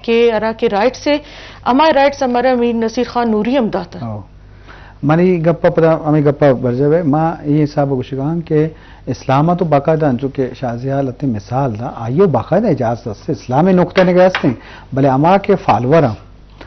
کہ ہرا کہ رائٹس ہے، ہما رائٹس ہمارا میر نصیر خان نوری ہم داتا۔ ہو۔ منی گپ ء پدا ہمے گپ ء برجا بئے، ما اے حساب ء گوشگا آں کہ اسلام ء تو باقاعدہ انچو کہ شازیال ء مثال دا، آئی ء باقاعدہ اجازت است، اسلام ء نقطہ نگاہ است، بلے ہما کہ فالوور آں،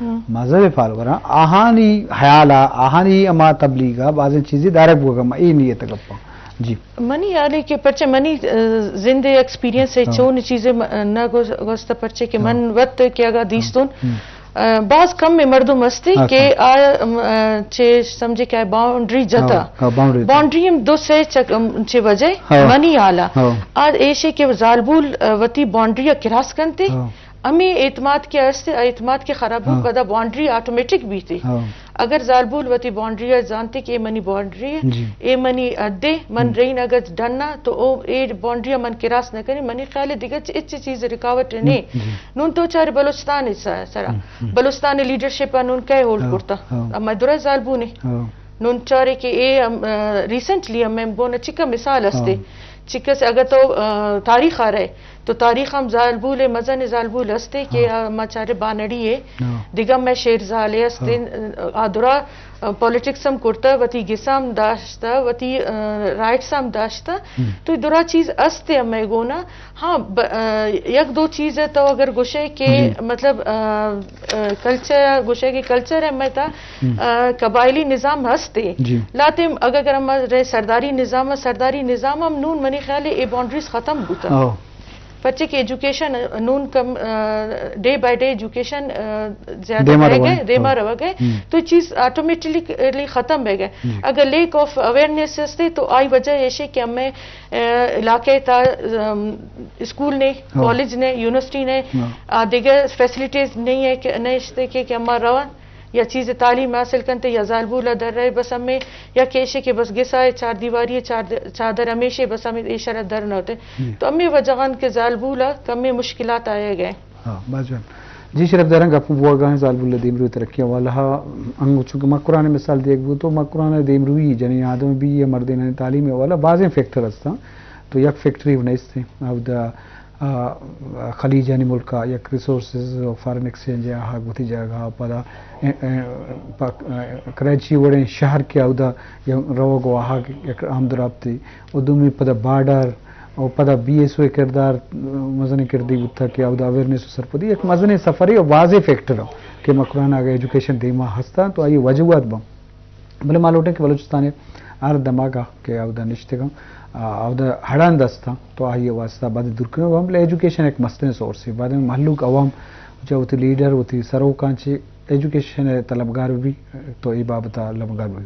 ہم۔ مذہب ء فالوور آں، آہانی خیال ء، آہانی ہما تبلیغ ء بازیں چیزے دارگ بوگ ء، ما اے نیت ء گپ آں۔ جی۔ منی خیال ہے کہ پرچہ منی، ء، زند ء ایکسپیرینس ہے، ہاں۔ چون چیزیں م-، نہ گوز-، گوست پرچہ کہ ہاں۔ من وت کہ اگا دیستون، ہم۔ ء، باز کم مردم ہستی ہاں، کہ ہاں۔ آ، ام، ء، چے سمجھے کہ آ باؤنڈری جتا۔ ہاں، ہاں، باؤنڈری جتا۔ باؤنڈری ہم دو سے چک-، ام، چے وجہ ہاں۔ منی حالا۔ ہاں۔ آ ایشے کہ زالبول، ء، وتی باؤنڈری ء کراس کنتے۔ ہاں۔ ہمے اعتماد کہ ہستے، اعتماد کہ خراب ہو، ہاں۔ پدا باؤنڈری آٹومیٹک بیتے۔ ہاں۔ اگر زالبول وتی باؤنڈری ء زانتے کہ اے منی باؤنڈری ہے، جی۔ اے منی حد ہے، من ہم۔ رہی نہ گت ڈن ء، تو او اے باؤنڈری ء من کراس نہ کنی، منی خیال ہے دگہ چ-، ہچ چیز رکاوٹ نہیں۔ جی۔ نون تو چارے بلوچستان ء س-، سرا۔ ہم، ہم۔ بلوچستان ء لیڈرشپ ء نون کئے ہولڈ ہاں، کرتا؟ ہاں۔ اما درا زالبون ہے۔ ہاں۔ نون چارے کہ اے ہم، ء، ریسنٹلی ہم میں بونا چکا مثال ہستے۔ ہاں۔ چکا سے اگر تو، ء، تاریخ آ رہے، تو تاریخ ہم زالبول ء، مزن زالبول ہستے کہ ہاں۔ آ، ما چارے بانڑی ء، ہاں۔ دگہ مئے شیر زالے ہستے، ہاں۔ آ درا، آ، پالیٹکس ہم کرتا، وتی گسا ہم داشتا، وتی، آ، رائٹس ہم داشتا۔ ہم۔ تو درا چیز ہستے ہمے گونا۔ ہاں، ب-، آ، یک دو چیز ہے تو اگر گوشے کہ جی۔ مطلب، آ، آ، کلچر، گوشے کہ کلچر ہے مئے تا، ہم۔ آ، قبائلی نظام ہستے۔ جی۔ لاتم اگر ہم رہے سرداری نظام، سرداری نظام ہم نون منی خیال ہے اے باؤنڈریز ختم بوتا۔ ہاں۔ پرچے کہ ایجوکیشن نون کم، آ، ڈے بائی ڈے ایجوکیشن، آ، زیادہ دیما رہ روان گئے، ہے۔ دیما ہاں۔ رہ گئے، ہم۔ تو چیز آٹومیٹکلی ختم بہ گئے۔ جی۔ اگر لیک آف اویئرنیس ہستے تو آئی وجہ ایشے کہ ہمیں، آ، علاقے تا، ام، اسکول نے، ہاں۔ کالج نے، یونیورسٹی نے، ہاں۔ آ، دیگر فیسلٹیز نہیں ہے کہ، نہیں اشتے کہ، کہ ہما روان یا چیز تعلیم حاصل کنتے یا زالبول در رہے بس ہمیں یا کہ ایشے کہ بس گسا ہے چار دیواری ہے، چار د-، چادر ہمیشے بس ہمیں ایشرا در نہ ہوتے۔ جی۔ تو ہمیں وجہ غان کہ زالبول کمیں مشکلات آئے گئے۔ ہاں، باز جوان۔ جی شرف داران گپ بوگا ہیں زالبول دیمروی ترقی والا ہا انگو چونکہ مکران مثال دیگ بو تو مکران دیمروی جنی آدم بھی یا مردین تعلیم والا بازیں فیکٹر ہستاں۔ تو یک فیکٹری نیست ہیں۔ اودا آ، خلیجانی ملکا یک ریسورسز و فارن ایکسچینج آہگ وتی جاگہ پدا، ا، ا، پا-، ا، کراچی وڑیں شہر کہ اودا یک روگ و آہگ یک آمد و رابطے و دومی پدا بارڈر و پدا بی ایس او کردار مزنیں کردی بوتا کہ اودا اویئرنیس و سرپدی یک مزنیں سفرے و واضح فیکٹر کہ مکران اگہ ایجوکیشن دیما ہستاں تو آئی وجوہات بم۔ بلے ما لوٹیں کہ بلوچستان ء ہر دمگ ء کہ اودا نشتگ آں، آ، اودا ہڑاند است آں، تو آئی ء واستہ بعد دور کنگ ء بلے ایجوکیشن یک مستریں سورس ہے۔ بعد مہلوک عوام چہ وتی لیڈر، وتی سروکاں چہ ایجوکیشن ء طلبگار بہ بی، تو اے بابت ء طلبگار بہ بی۔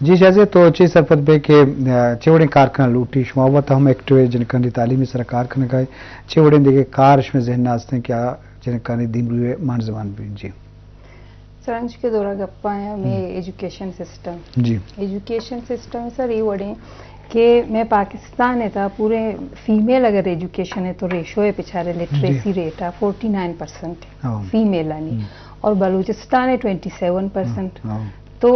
جی شازیہ، تو چے سرپد بے کہ، آ، چے وڑیں کارکناں لوٹی؟ شما وت ہم ایکٹیو جنکانی تعلیمی سرا کار کنگ ء، چے وڑیں دگہ کار شمئے ذہن ء ہستیں کہ آ جنکانی دیمروی ء مان زمان بی؟ جی۔ سرانچ کے دورہ گپا ہیں ہمیں ہم۔ Education system. جی۔ ایجوکیشن سسٹم سر یہ وڑیں کہ میں پاکستان ہے تا پورے فیمیل اگر ایجوکیشن ہے تو ریشو ہے پچھارے لٹریسی جی۔ ریٹ ہے فورٹی نائن پرسنٹ ہاں۔ فیمیل آنی ہم۔ اور بلوچستان ہے ٹوینٹی سیون پرسنٹ۔ ہاں۔ تو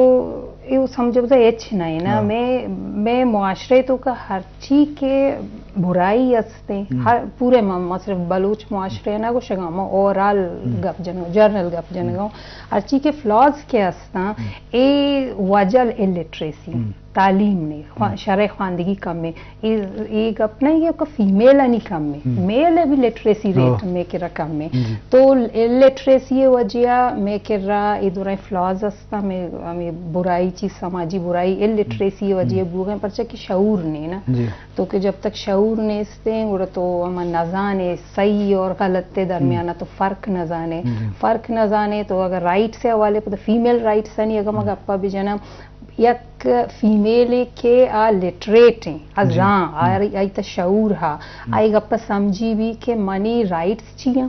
یہ سمجھو تو اچ نہیں نا، ہاں۔ میں، میں معاشرے تو کا ہر چی کہ برائی است ہیں، ہم۔ ہر پورے ما، ما صرف بلوچ معاشرے نہ گوشگا، ما اوورال ہم۔ گپ جنگا، جنرل گپ جنگا، ہم۔ ہر چی کہ فلاز کے است ہیں، ہم۔ اے وجل الٹریسی، ہم۔ تعلیم نے، خوا-، ہم۔ شرح خواندگی کم ہے۔ اے، اے گپ نہیں کہ فیمیل نہیں کم ہے، ہم۔ میل بھی لٹریسی ہاں۔ ریٹ میں کہ رقم ہے۔ جی۔ تو الٹریسی وجہ میں کہ را ادھر فلاز است ہمیں، ہمیں برائی چی سماجی برائی الٹریسی وجہ ہم۔ بوگیں پرچہ کہ شعور نہیں نا۔ جی۔ تو کہ جب تک شعور نیستیں، گڑا تو ہما نزانے، صحیح اور غلط تے درمیان ہم۔ تو فرق نزانے۔ جی۔ فرق نزانے تو اگر رائٹ سے حوالے پہ فیمیل رائٹس نہیں، اگر مگا ہم۔ اپا بھی جنا یک فیمیل کے آ لٹریٹ ہیں، ہاں جی۔ ازاں، ہم۔ آئی، آئی تا شعور ہا، ہم۔ آئی گپا سمجھی بھی کہ منی رائٹس چی ہیں،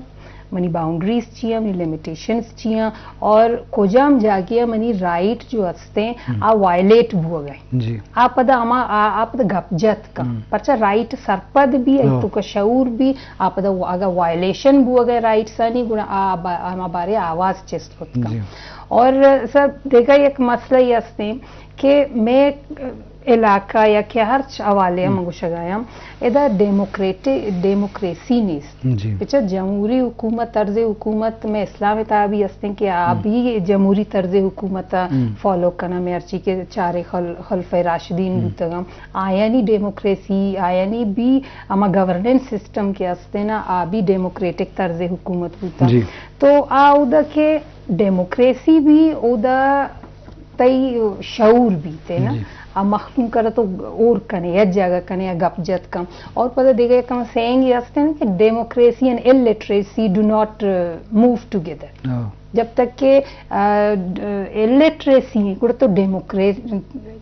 منی باؤنڈریز چی ہیں، منی لمیٹیشنز چی ہیں، اور کجام جاگے منی رائٹ جو ہستے ہیں، ہم۔ آ وائلیٹ بوگ ء۔ جی۔ آ پدا ہما، آ، آ پدا گپ جت کا۔ ہم۔ پرچہ رائٹ سرپد بھی، ہاں۔ تو کا شعور بھی، آ پدا وہ اگر وائلیشن بوگ ء رائٹس آنی، گڑا آ با-، ہما بارے آواز چست ہوت کا۔ جی۔ اور سر، دیگہ یک مسئلہ یہ ہستے کہ میں علاقہ یا کہ ہرچ حوالے ءَ من گوشگ ءَ آں، ادا ڈیموکریٹک، ڈیموکریسی نیست۔ جی۔ پچا جمہوری حکومت، طرز حکومت میں اسلام ءِ تہا بھی ہستیں کہ آ بھی جمہوری طرز حکومت ءَ فالو کناں، میں ہرچی کہ چارے خل-، خلفۂ راشدین بوتگاں، آیانی ڈیموکریسی، آیانی بھی ہما گورننس سسٹم کہ ہستیں نا، آ بھی ڈیموکریٹک طرز حکومت بوتا۔ جی۔ تو آ اودا کہ ڈیموکریسی بھی اودا تئی شعور بیت نا، جی۔ آ مخلوق ءَ را تو اور کنے، یک جاگہ کنے، آ گپ جت کن۔ اور پدا دیگہ یک ہما سینگ یہ ہستیں کہ democracy and illiteracy do not, uh, move together۔ ہاں۔ جب تک کہ، آ، ڈ-، الیٹریسی گڑا تو ڈیموکرے-،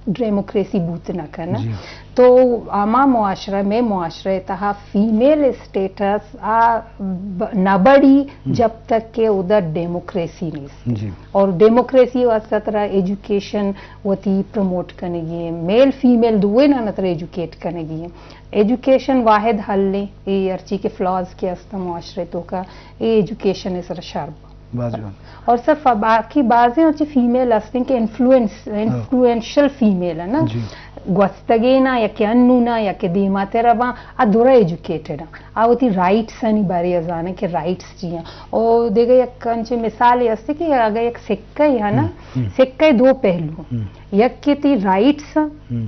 ڈیموکریسی بوت نہ کن۔ جی۔ تو ہما معاشرہ، میں معاشرہ تہا فیمیل اسٹیٹس آ ب-، نہ بڑی جب تک کہ ادا ڈیموکریسی نیست۔ جی۔ اور ڈیموکریسی واسطہ ترا ایجوکیشن وتی پروموٹ کنگی ہے، میل فیمیل دوئے نا ترا ایجوکیٹ کنگی ہے۔ ایجوکیشن واحد حل ہے، اے ہرچی کہ فلاز کہ است معاشرے توکا، اے ایجوکیشن ءِ سرا شر۔ باز جوان۔ اور صرف باقی بازیں ہرچی فیمیل ہستیں کہ انفلوئنس، انفلوئنشل فیمیل ہے نا۔ جی۔ گوستگیں نا یا کہ انون نا یا کہ دیماتر باں، آ درا ایجوکیٹڈ ہیں۔ آ وتی رائٹس آنی بارے ءَ زانیں کہ رائٹس چی ہیں۔ اور دیگہ یک انچیں مثال یہ ہستی کہ اگر یک سکہ ہے نا، سکہ دو پہلو ہیں۔ یک کہ تی رائٹس ہیں،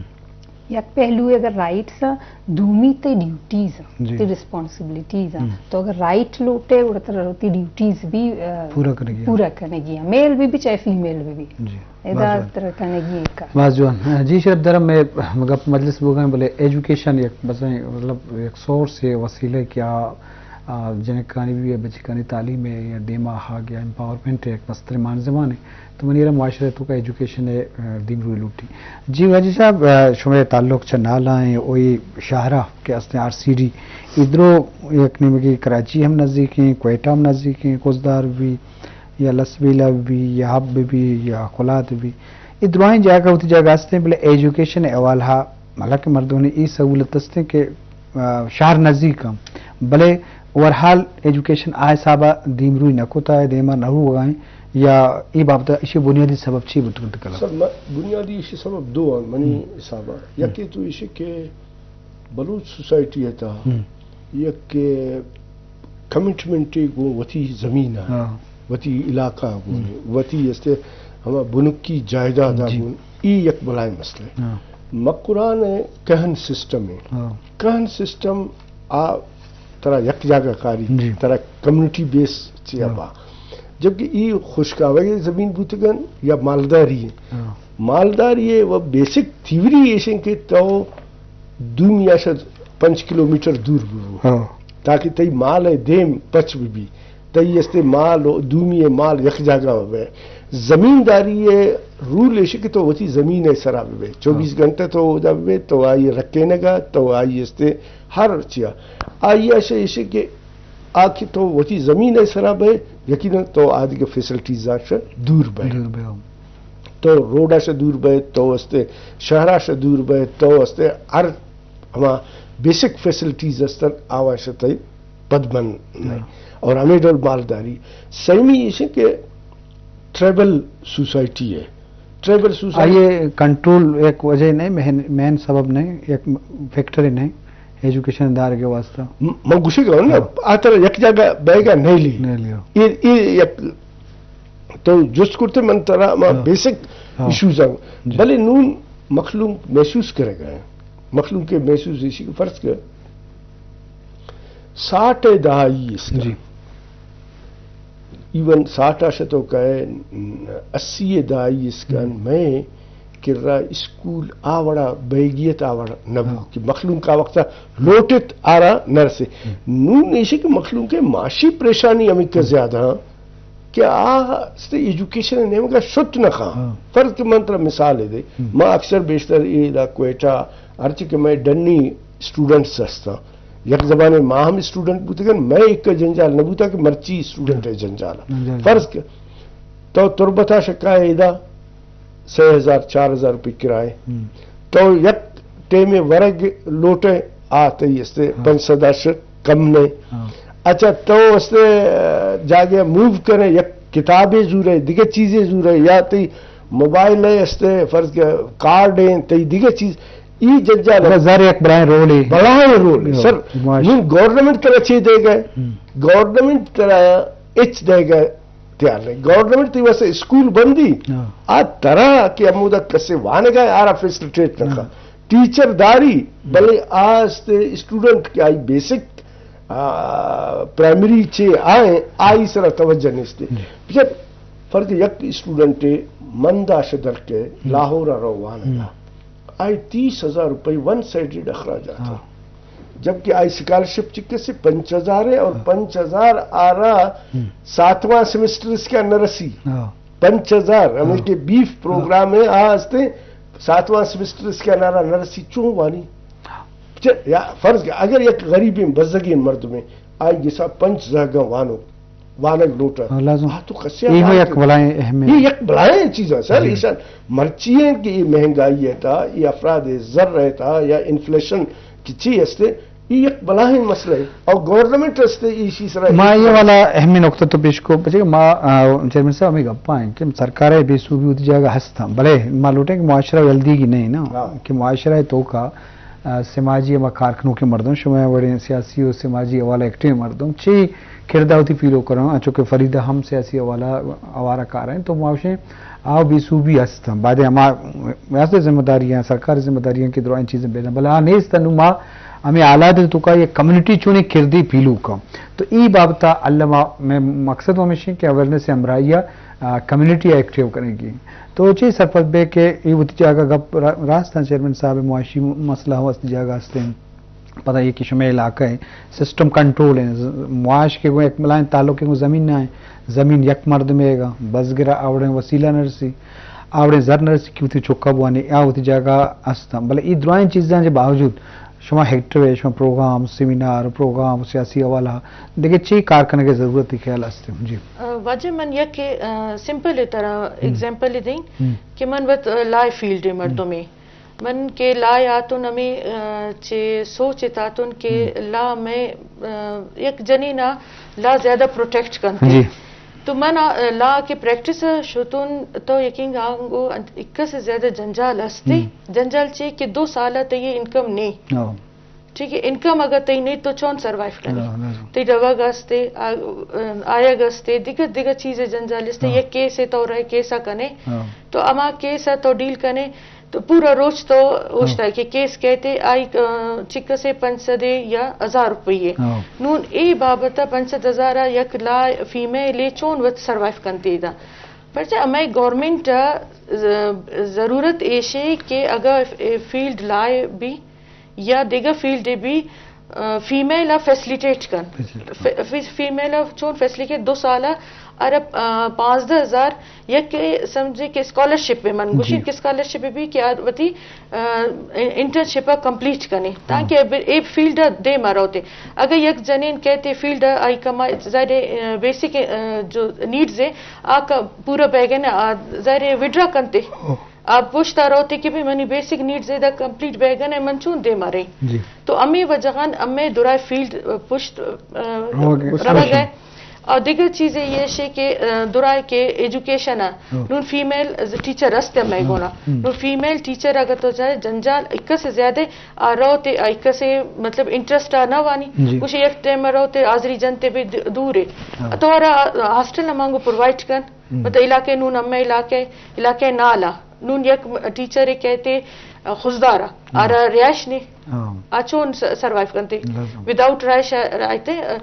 یک پہلو اگر رائٹس ہیں، دومی تی ڈیوٹیز ہیں، جی۔ تی ریسپانسبلٹیز ہیں۔ تو اگر رائٹ لوٹے، گڑا ترا وتی ڈیوٹیز بھی، آ، پورا کنگی ہیں۔ پورا کنگی ہیں۔ میل بھی، بھی چاہے فیمیل بھی، بھی۔ جی۔ ادا باز جوان۔ ترا کنگی ہیں کا۔ باز جوان۔ جی شرف درم میں گپ مجلس بوگا ہیں، بلے ایجوکیشن یک بس مطلب یک سورس ہے، وسیلہ کہ آ، آ، جنکانی بھی یا بچکانی تعلیم ہے یا دیما ہاگ یا امپاورمنٹ ہے، یک مستر مانزمان ہے۔ تو منی را معاشرہ توکا ایجوکیشن ہے، آ، دیمروی لوٹی۔ جی واجہ صاحب، آ، شمئے تعلق چہ نالا ہیں، اوئی شاہراہ کہ استیں آر سی ڈی، ادرو یک نیمگی کراچی ہم نزدیک ہیں، کوئٹہ ہم نزدیک ہیں، کزدار بھی یا لسبیلہ بھی یا حب بھی یا قلات بھی، اے درائیں جاگہ وتی جاگہ استیں، بلے ایجوکیشن حوالہ حالانکہ مردمانی اے سہولت استیں کہ، آ، شہر نزیک ہم، بلے اوورحال ایجوکیشن آ حسابا دیمروی نہ کتا ہے، دیما نہ روگا ہیں، یا اے بابت اشی بنیادی سبب چی بوت کنت کلام؟ سر، م-، بنیادی اشی سبب دو ہیں منی حسابا۔ یکی تو اشی کہ بلوچ سوسائٹی ہے تا، یک کمٹمنٹ گوں وتی زمین ءَ، ہاں۔ وتی علاقہ گوں، وتی استے ہما بنکی جائیداد جی۔ گوں، ای یک بلائیں مسئلہ ہے۔ ہاں۔ مکران ہے کہن سسٹم ہے۔ ہاں۔ کہن سسٹم آ ترا یک جاگہ کاری، جی۔ ترا کمیونٹی بیس چیا ہاں۔ با۔ جبکہ ای خشکاوی زمین بوتگن یا مالداری ہے۔ ہاں۔ مالداری ہے وہ بیسک تھیوری ایشن کہ تو دومی آشا پنچ کلومیٹر دور ببو۔ ہاں۔ تاکہ تئی مال ءِ دیم پچ بہ بی، تئی استے مال و دومی ءِ مال یک جاگہ بہ بئے۔ زمینداری ءِ رول ایش کہ تو وتی زمین ءِ سرا بہ بئے، چوبیس گھنٹہ تو اودا بہ بئے، تو آئی ءِ رکینگ ءَ، تو آئی استے ہر چیا۔ آئی ءَ ایش کہ آ کہ تو وتی زمین ءِ سرا بئے، یقیناً تو آدگہ فیسلٹیز ءَ دور بئے۔ دور بئے۔ تو روڈ ءَ دور بئے، تو استے شہر ءَ دور بئے، تو استے ہر ہما بیسک فیسلٹیز استن، آواں شہ تئی پد من نئے۔ ہاں۔ اور ہمے ڈول مالداری۔ سیمی ایش کہ ٹرائبل سوسائٹی ہے۔ ٹرائبل سوسائٹی آئی ءِ کنٹرول یک وجہ نہیں، مین، مین سبب نہیں، یک فیکٹر نہیں، ایجوکیشن دار کے واسطہ۔ م-، من گوشے گا نا، ہاں۔ آ ترا یک جاگہ بیگا نہیں لی۔ نہیں لیا۔ یہ، یہ یک تو جست کرتے من ترا ما ہاں۔ بیسک ہاں۔ ایشوز آں۔ جی۔ بلے نون مخلوق محسوس کرے گا۔ مخلوق کے محسوس ایشی کہ فرض کر ساٹھ ءِ دہائی اس کا۔ جی۔ ایون ساٹھ آ شتو کہے، اسی ءِ دہائی اس کا، ہم۔ میں کرا اسکول آ وڑا بیگیت آ وڑا نبو ہاں۔ کہ مخلوق آ وقتا لوٹت آرا نرسے۔ ہم۔ نون ایشی کہ مخلوق کے معاشی پریشانی ہمیں کا ہم۔ زیادہ ہاں۔ کہ آ استے ایجوکیشن ءِ نیمگا شت نہ خواں۔ ہاں۔ فرض کہ من ترا مثال دے، ہم۔ ما اکثر بیشتر اے دا کوئٹہ، ہرچی کہ میں ڈنی اسٹوڈنٹس ہستاں، یک زمانے ما ہم اسٹوڈنٹ بوتگن، میں ایک جنجال نہ بوتا کہ مرچی اسٹوڈنٹ ہے جنجال۔ جنجال۔ فرض کہ تو تربتا شکا اے دا، سے ہزار، چار ہزار روپے کرائے۔ ہم۔ تو یک ٹیمے ورگ لوٹے، آ تئی استے ہاں۔ پنچ سد اش کم نے۔ ہاں۔ اچھا، تو استے، آ، جاگے موو کرے، یک کتابے زورے، دگہ چیزے زورے، یا تئی موبائل ءِ است، فرض کہ کارڈ ایں، تئی دگہ چیز، ای جنجال اگر زر یک بلائیں رولے۔ بلائیں رولے، ہاں، سر۔ معاش۔ نوں گورنمنٹ ترا چے دے گئے؟ ہم۔ گورنمنٹ ترا ہچ دے گئے تیار نہیں۔ گورنمنٹ تئی واسطہ اسکول بندی، ہاں۔ آ ترا کہ ہمودا کسے وانگا آرا فیسلیٹیٹ نہ کن۔ ہاں۔ ٹیچر داری، ہم۔ بلے آ است اسٹوڈنٹ کہ آئی بیسک، آ، پرائمری چے آئیں، آئی سرا توجہ نیستے۔ جی۔ بچار، فرض یک اسٹوڈنٹے منداش در کے ہم۔ لاہور رو وانگا۔ ہم۔ آئی تیس ہزار روپے ون سائیڈڈ اخراجات ہاں۔ ہیں۔ جبکہ آئی اسکالرشپ چکے سے پنچ ہزار ہے اور ہاں۔ پنچ ہزار آرا ہم۔ ساتواں سیمسٹر اس کا نہ رسی۔ ہاں۔ پنچ ہزار، ہمیں ہاں۔ کہ بیف پروگرام ہے، آ ہستے ساتواں سیمسٹر اس کا نارا نہ رسی، چون وانی؟ چہ، یا فرض کہ اگر یک غریبیں بزگیں مردمے آئی گسا پنچ زہگاں وانو، وانگ لوٹا۔ ہاں، لازم۔ آ تو کسے ایہو آ یک بلائیں اہمیں۔ یہ یک بلائیں چیز ہے سر، جی۔ ایشان مرچی ہیں کہ یہ مہنگائی ہے تا، یہ افراد زر ہے تا، یا انفلیشن کی چی ہستے، یہ یک بلائیں مسئلہ ہے۔ اور گورنمنٹ ہستے، ایشی سرا ما یہ والا اہمیں نقطہ تو پیش کو، بچے کہ ما، آ، چیئرمین صاحب، ہمیں گپا ہیں کہ سرکار ہے بے سوبی ہوتی جگہ ہستا، بلے ما لوٹیں کہ معاشرہ جلدی کی نہیں نا، ہاں۔ کہ معاشرہ ہے تو کا آ، سماجی ہما کارکنوکیں مردم، شما وڑیں سیاسی و سماجی حوالہ ایکٹیو مردم، چی کردار وتی پیلو کناں، انچو کہ فریدہ ہم سیاسی حوالہ آوارہ کار ہیں، تو ما گوشیں آ بے سوبی ہست ہیں۔ بعد ہما ریاست ذمہ داری ہیں، سرکار ذمہ داری ہیں کہ درائیں چیزیں بیدن، بلے آ نیست ہیں۔ نوں ما ہمیں حالات توکا یک کمیونٹی چونیں کردے پیلو کن۔ تو ای بابتا الما میں مقصد ہمیش ہیں کہ اویئرنس ہمراہی آ، کمیونٹی ایکٹیو کنگی۔ تو چی سرپد بے کہ اے وتی جاگہ گپ را-، راست ہیں چیئرمین صاحب، معاشی مسئلہ ہم است جاگہ ہستیں۔ پتہ یہ کہ شمئے علاقہ ہے، سسٹم کنٹرول ہیں، ز-، معاش کے گوں یک بلائیں تعلق کے گوں زمین نہ ہے، زمین یک مردمے گا، بزگر آوڑیں وسیلہ نہ رسی، آوڑیں زر نہ رسی کہ وتی چکا بوانے، آ وتی جاگہ ہستاں۔ بلے ای درائیں چیزاں کے باوجود شما ہیکٹر ہے، شما پروگرام، سیمینار، پروگرام، سیاسی حوالہ، دگہ چی کار کنگے ضرورت ہے خیال ہستیں؟ جی۔ آ، واجہ من یک، آ، سمپل طرح ہم۔ ایگزامپل دیں ہم۔ کہ من وت، آ، لائے فیلڈ مردمے۔ ہم۔ من کہ لائے آتون ہمیں، آ، چے سوچ اتاتون کہ ہم۔ لا میں، آ، یک جنینا لا زیادہ پروٹیکٹ کنتے۔ جی۔ تو من، آ، لا کے پریکٹس شتون تو یقین آنگو انت اکا سے زیادہ جنجال ہستے۔ ہم۔ جنجال چے کہ دو سالہ تے یہ انکم نہیں۔ ہاں۔ ٹھیک ہے، انکم اگر تئی نہیں تو چون سروائیو کرے؟ ہاں، بالکل۔ تئی روگ ہستے، آ-، آیگ ہستے، دگہ، دگہ چیز جنجال ہستے، ہاں۔ یک کیس ہے تو رہے کیسا کنے۔ ہاں۔ تو اما کیسا تو ڈیل کنے، تو پورا روچ تو اوشتا ہاں۔ کہ کیس کہتے آئی، آ، چکسے پنچ سد یا ہزار روپیے۔ ہاں۔ نون اے بابت پنچ سد ہزار یک لا فیمیل چون وت سروائیو کنتے دا۔ پرچہ ہمیں گورنمنٹ، آ، ز-، ضرورت ایشے کہ اگر فیلڈ لائے بھی یا دگہ فیلڈ بھی، آ، فیمیل ء فیسلیٹیٹ کن۔ فیسلیٹیٹ کن۔ فی-، فی-، فیمیل ء چون فیسلیٹیٹ دو سال ء ارب، آ، پانزدہ ہزار یک سمجھے کہ اسکالرشپ من گوشی جی۔ کہ اسکالرشپ بھی کہ آ وتی، آ، انٹرنشپ ء کمپلیٹ کنے ہاں۔ تاکہ اب اے فیلڈ ء دیم ء روتے۔ اگر یک جنین کہتے فیلڈ ء آئی کما ظاہر ہے، آ، بیسک، آ، جو نیڈز ہے آ ک-، پورا بیگن آ ظاہر ہے وڈرا کنتے۔ ہاں۔ آ پشت ء روتے کہ بھئی منی بیسک نیڈز ادا کمپلیٹ بیگن ء من چون دیم ء رہی۔ جی۔ تو ہمے وجہ غان ہمے درائے فیلڈ، آ، پشت، آ، روگ ء۔ روگ ء۔ اور دگہ چیز یہ ہے کہ، آ، درائے کہ ایجوکیشن ء ہاں۔ نون فیمیل ٹیچر ہست ہمے ہاں۔ گونا۔ ہم۔ نون فیمیل ٹیچر اگر تو چاہے جنجال ایک سے زیادہ آ روتے، آ ایک سے مطلب انٹرسٹ آ نہ وانی۔ جی۔ کچھ یک ٹائم روتے حاضری جنتے بھی د-، دور ہے۔ ہاں۔ تو آرا ہاسٹل ہمانگو پرووائڈ کن۔ ہم۔ مطلب علاقے نون ہمے علاقے، علاقے نالا۔ نون یک ٹیچر کہتے، آ، خضدار ء، ہاں۔ آرا رہائش نے۔ ہاں۔ آ چون س-، سروائیو کنتے؟ لازم۔ وداؤٹ رہائش، آ، آئیتے، آ،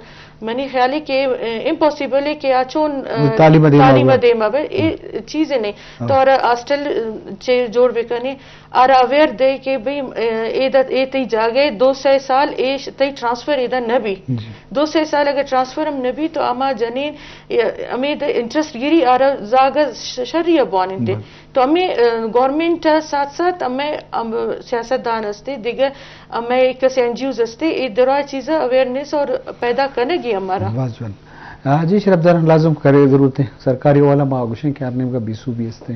منی خیال ہے کہ، آ، امپاسبل ہے کہ آ چون، آ، تعلیم دیما تعلیم بے۔ دیما بے۔ اے ہاں۔ چیز نہیں۔ ہاں۔ تو آرا ہاسٹل، آ، چے جوڑ بکنے، آرا اویئر دے کہ بھئی، آ، اے دا، اے تئی جاگہ دو سئے سال اے ش-، تئی ٹرانسفر اے دا نہ بی۔ جی۔ دو سئے سال اگر ٹرانسفر ہم نہ بی تو اما جنین، اے، ہمیں دا انٹرسٹ گیری آرا زاگہ ش-، شری ء بواننتے۔ بس۔ تو ہمیں، آ، گورنمنٹ ء ساتھ ساتھ ہمیں، ہم سیاست دان ہستے، دگہ ہمیں کس این جی اوز ہستے، اے درا چیزا اویئرنیس اور پیدا کنگی ہمارا۔ واضح۔ آ، جی شرف داران لازم کرے ضرورت ہے۔ سرکاری والا ما گوشیں کہ ہر نیمگا بی سو بی ہستے۔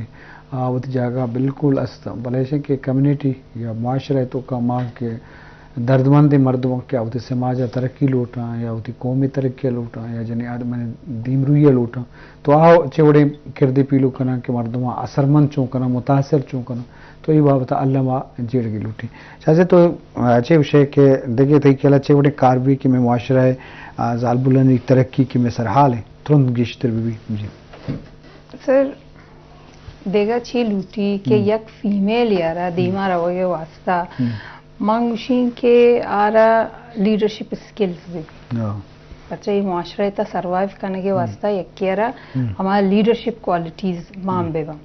آ، وتی جاگہ بالکل است۔ بلے ایشیں کہ کمیونٹی یا معاشرہ تو کا ما کہ دردمندیں مردماں کہ وتی سماج ءِ ترقی لوٹاں یا وتی قوم ءِ ترقی ءَ لوٹاں یا جنی آدمانی دیمروئی ءَ لوٹاں، تو آ چے وڑیں کردے پیلو کناں کہ مردماں اثرمند چون کناں، متاثر چون کناں، تو اے بابت ءَ الم ءَ جیڑگی لوٹیں۔ شاہ زی، تو، آ، چے گوشے کہ دگہ تئی خیال ءَ چے وڑیں کار بی کہ مئے معاشرہ ءِ، آ، زالبولانی ترقی کہ مئے سرحال ایں ترند گیشتر بہ بی؟ جی۔ سر، دگہ چی لوٹی کہ ہم۔ یک فیمیل ءَ را دیما روگ ءِ واسطہ ہم۔ من گوشیں کہ آرا لیڈرشپ اسکلز بہ بی۔ ہاں۔ پرچہ اے معاشرہ ءِ تہ سروائیو کنگ ءِ ہم۔ واسطہ یکے ءَ را ہم۔ ہما لیڈرشپ کوالٹیز مان ہم۔ بہ باں۔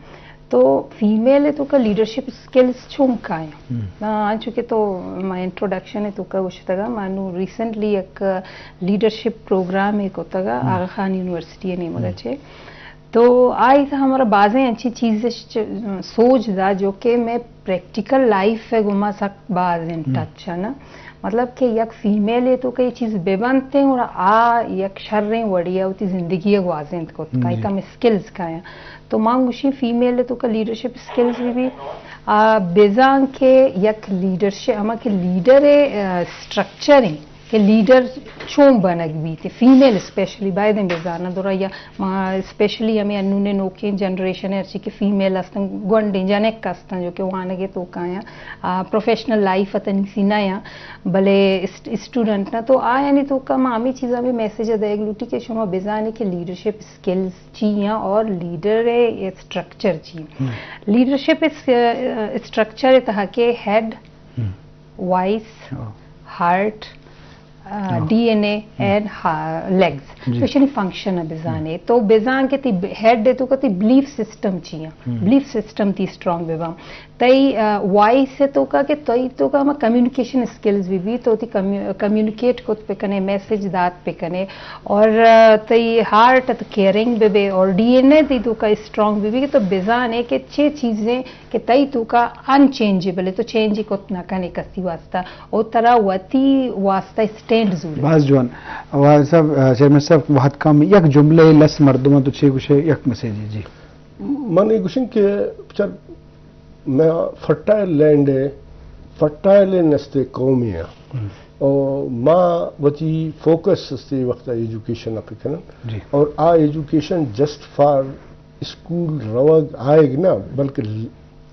تو فیمیل ءِ توکا لیڈرشپ اسکلز چون کایاں؟ ہم۔ آ، انچو کہ تو ما انٹروڈکشن ءِ توکا گوشتگا، ما نوں ریسنٹلی یک لیڈرشپ پروگرامے کتگا ہم۔ آغا خان یونیورسٹی ءِ نیمگا ہم۔ چہ۔ تو آئی تہ ہمارا بازیں انچیں چیز اش چ-، سوج دا جو کہ مئے پریکٹیکل لائف ءِ گوما سک باز ان ہم۔ ٹچ ءَ نا۔ مطلب کہ یک فیمیل ءِ توکا اے چیز بہ بنتیں، گڑا آ یک شریں وڑے ءَ وتی زندگی ءَ گوازینت کت، جی۔ کائے کم اسکلز کایاں۔ تو من گوشیں فیمیل ءِ توکا لیڈرشپ اسکلز بہ بی، آ، بزاں کہ یک لیڈرشپ، ہما کہ لیڈر ءِ، آ، اسٹرکچر ایں کہ لیڈر چون بنگ بیت، فیمیل اسپیشلی بایدیں بزاناں، درا یا ما اسپیشلی ہمے انونیں نوکیں جنریشن ءِ ہرچی کہ فیمیل ہستن، گونڈیں جنک ہستن جو کہ وانگ ءِ توکایاں، آ، پروفیشنل لائف ءَ تنیسی نہ یاں، بلے اسٹ-، اسٹوڈنٹ نا، تو آیانی توکا ما ہمے چیزاں بھی میسج ءَ دئیگ لوٹی کہ شما بزانے کہ لیڈرشپ اسکلز چی یاں اور لیڈر ءِ اسٹرکچر چی۔ ہم۔ لیڈرشپ اس-، اسٹرکچر ءِ تہا کہ ہیڈ، ہم۔ وائس، ہاں۔ ہارٹ، آ، ہاں۔ ڈی این اے ہم۔ اینڈ ہا-، لیگز۔ جی۔ تو ایشانی فنکشن ءَ بزانے۔ ہم۔ تو بزان کہ تئی ب-، ہیڈ ءِ توکا تئی بلیف سسٹم چی ایں۔ ہم۔ بلیف سسٹم تئی اسٹرانگ بہ باں۔ تئی، آ، وائس ءِ توکا کہ تئی توکا ہما کمیونیکیشن اسکلز بہ بی، تو تئی کمیو-، کمیونیکیٹ کت بہ کنے، میسج دات بہ کنے۔ اور، آ، تئی ہارٹ ءَ تو کیئرنگ بہ بے اور ڈی این اے تئی توکا اسٹرانگ بہ بی کہ تو بزانے کہ چے چیزیں کہ تئی توکا ان چینجیبل ایں، تو چینج کت نہ کنے کسی واسطہ، او ترا وتی واسطہ اسٹینڈ زورے۔ باز جوان۔ و صاحب، آ، چیئرمین صاحب، وہد کم، یک جملہ لس مردماں تو چے گوشے، یک میسج، جی۔ من اے گوشیں کہ بچار، ما فرٹائل لینڈ ایں، فرٹائل نستے قومے ایں۔ ہم۔ اور ما وتی فوکس استے وقت ایجوکیشن ءَ پہ کنن۔ جی۔ اور آ ایجوکیشن جسٹ فار اسکول روگ آئیگ نہ، بلکہ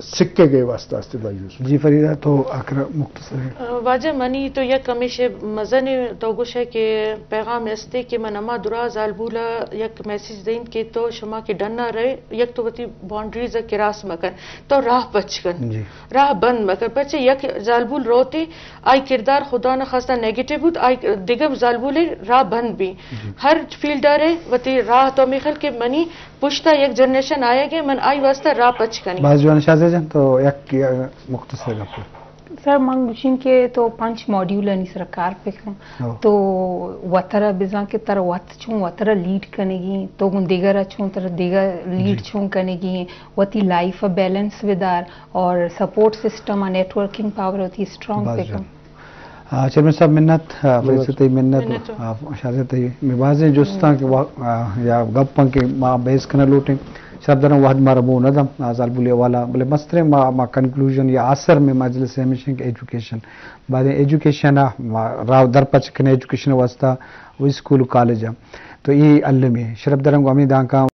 سکگ ءِ واسطہ استے ما یوز۔ جی فریدہ، تو آخر مختصر۔ واجہ منی تو یک ہمیشہ مزن تو گوشے کہ پیغام استے کہ من ہما درا زالبولا یک میسج دئیں کہ تو شما کہ ڈنا رہے، یک تو وتی باؤنڈریز ءَ کراس مکن، تو راہ پچ کن۔ جی۔ راہ بند مکن، پرچہ یک زالبول روتے، آئی کردار خدا نخواستہ نیگیٹو بوت، آئی دگہ زالبولے راہ بند بی۔ جی۔ ہر فیلڈ ءَ رے وتی راہ تو میخل کہ منی پشتا یک جنریشن آئیگ ایں، من آئی واسطہ راہ پچ کنی۔ باز جوان شاہ زی جان، تو یک، یک مختصر گپ۔ سر، من گوشیں کہ تو پنچ ماڈیولانی سرا کار بکن۔ ہو۔ تو وترا بزان کہ ترا وت چون وترا لیڈ کنگی، تو گوں دگرا چون ترا دگہ لیڈ جی۔ چون کنگی، وتی لائف ءَ بیلنس بدار اور سپورٹ سسٹم ءَ نیٹورکنگ پاور وتی اسٹرانگ باز بکن۔ جوان۔ آ، چیئرمین صاحب منت، آ، منت۔ فیصل تئی منت، منت۔ آ، شاہ زی تئی۔ مئے بازیں جستاں کہ وا-، آ، یا گپاں کہ ما بیس کنگ لوٹیں۔ شرپ داراں وہد مارا بو نہ داں، آ، زالبولی حوالہ، بلے مستریں ما، ما کنکلوژن یا آسر مئے مجلس ءِ ہمیش ایں کہ ایجوکیشن۔ بعد ایجوکیشن ءَ ما راہ در پچ کنیں ایجوکیشن ءِ واسطہ و اسکول و کالج ءَ۔ تو اے المی ایں۔ شرپ داراں گوں ہمے دانکاں